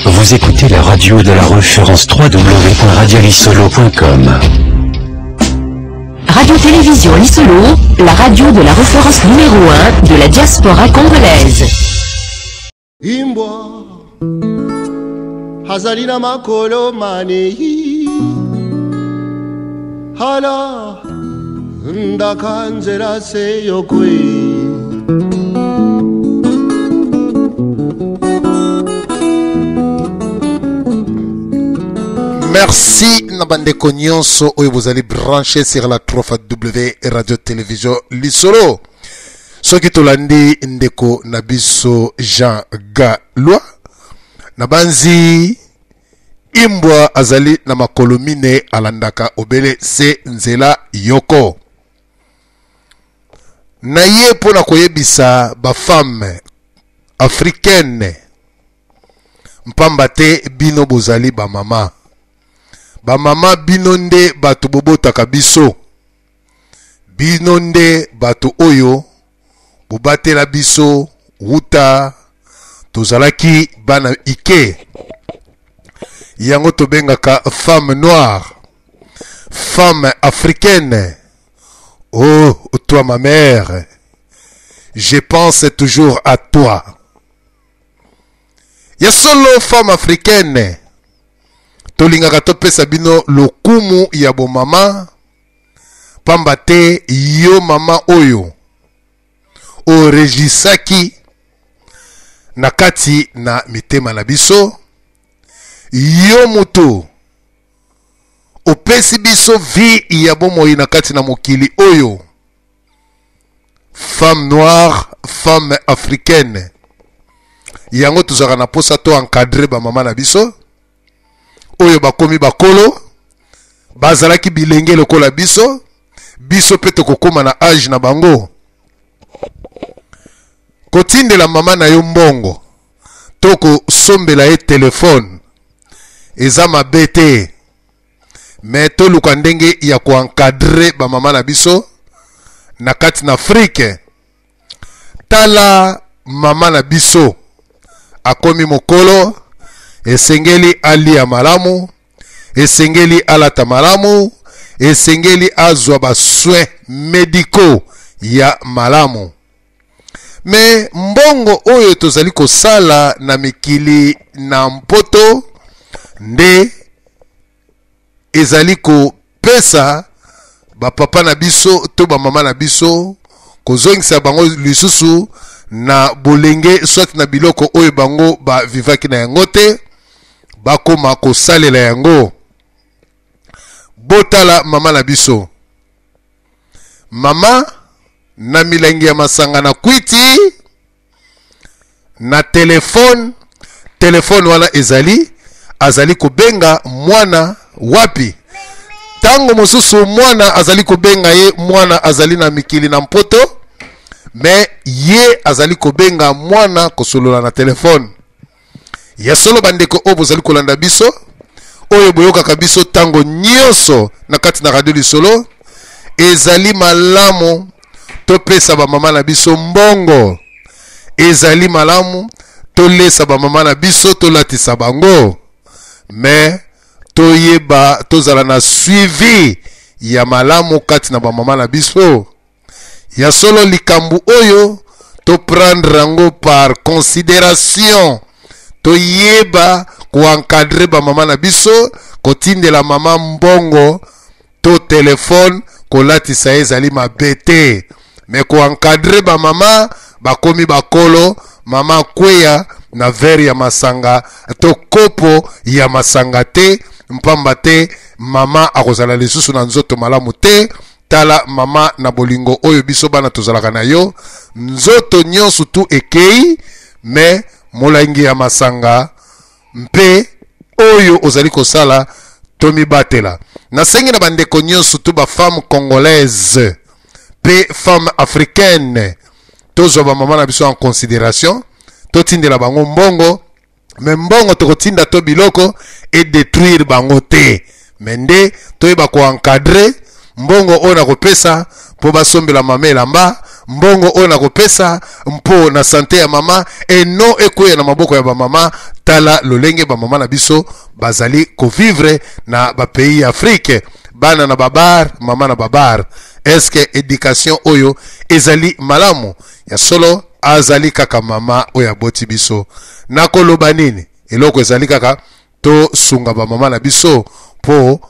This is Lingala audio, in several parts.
Vous écoutez la radio de la référence www.radiolisolo.com. Radio-Télévision Lisolo, la radio de la référence numéro 1 de la diaspora congolaise. Imbwa azali na makolo manei hala ndaka nzela se yokwe. Merci na bandeko nyonso oyo bozali branché sur la 3 W Radio Télévision Lisolo. Soki tolandi ndeko na biso Jean Gallois nabanzi imbwa azali na makolo mine alandaka obele se nzela yoko na ye mpo na koyebisa bafemme africaine mpamba te bino bozali bamama bamama bino nde bato bobotaka biso bino nde bato oyo bobatela biso wuta tozalaki bana ike yango tobengaka femme noire femme africaine oh toi ma mère je pense toujours à toi ya solo femme africaine tolingaka topesa bino lokumu ya bomama pamba te yo mama oyo oregisaki na kati na mitema na biso yo moto opesi biso vie ya bomoi na kati na mokili oyo femme noire femme africaine yango tozalaka na mposa to encadre bamama na biso oyo bakomi bakolo bazalaki bilenge lokola biso biso mpe tokokóma na age na bango kotindela mama na yo mbongo to kosombela ye telefone eza mabe te me toluka ndenge ya koencadre bamama na biso na kati na afrike tala mama na biso akomi mokolo esengeli alia malamu esengeli alata malamu esengeli azwa basoin medicaux ya malamu me mbongo oyo tozali kosala na mikili na mpoto nde ezali kopesa bapapa na biso to bamama na biso kozongisa bango lisusu na bolenge soit na biloko oyo bango bavivaki na yango te bakoma kosalela yango botala mama na biso mama na milangi ya masanga na kwiti na telefone telefone wana ezali azali kobenga mwana wapi ntango mosusu mwana azali kobenga ye mwana azali na mikili na mpoto me ye azali kobenga mwana kosolola na telefone ya solo bandeko oyo bozali kolanda biso oyo boyokaka biso ntango nyonso na kati na radio lisolo ezali malamu topesa bamama na biso mbongo ezali malamu tolesa bamama na biso tolatisa bango me toyeba tozala na suivi ya malamu kati na bamama na biso ya solo likambo oyo toprendre yango par considération toyeba koencadre bamama na biso kotindela mama mbongo to telefone kolatisa ye ezali mabe te me koencadre bamama bakomi bakolo mama akweya na vere ya masanga to kopo ya masanga te mpamba te mama akozala lisusu na nzoto malamu te tala mama na bolingo oyo biso bana tozalaka na yo nzoto nyonso tu ekei me molangi ya masanga mpe oyo ozali kosala tomibatela nasengi na bandeko nyonso tu bafemme congolaise mpe femme africaine tozwa bamama na biso en considération totindela bango mbongo me mbongo tokotinda to biloko edetruire bango te me nde toyeba koencadre mbongo oyo nakopesa mpo basombela mama elamba Mbongo oyo nakopesa mpo na sante ya mama eno ekweya na maboko ya bamama. Tala lolenge bamama na biso bazali kovivre na bapays ya Afrike, bana na babar, mama na babar. Eske education oyo ezali malamu? Ya solo, azali kaka mama oyo aboti biso. Nakoloba nini? Eloko ezali kaka tosunga bamama na biso mpo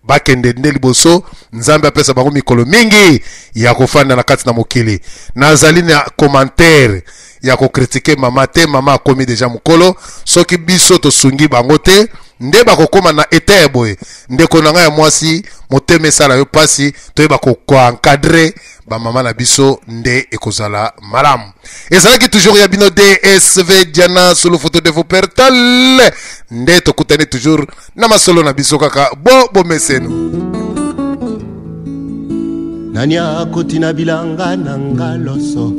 bakende nde liboso. Nzambe apesa bango mikolo mingi ya kofanda na kati na mokili. Nazali na commentaire ya kokritike mama te. Mama akomi deja mokolo. Soki biso tosungi bango te, nde bakokóma na eta ya boye. Ndeko na ngai ya mwasi, motema esala yo mpasi. Toyeba koencadrer bamama na biso nde ekozala malamu. Ezalaki toujours ya bino DSV Diana Solo Photo de Wuppertal. Nde tokutani toujours na masolo na biso kaka bo bomeseno. Nani akoti na bilanga na nga loso?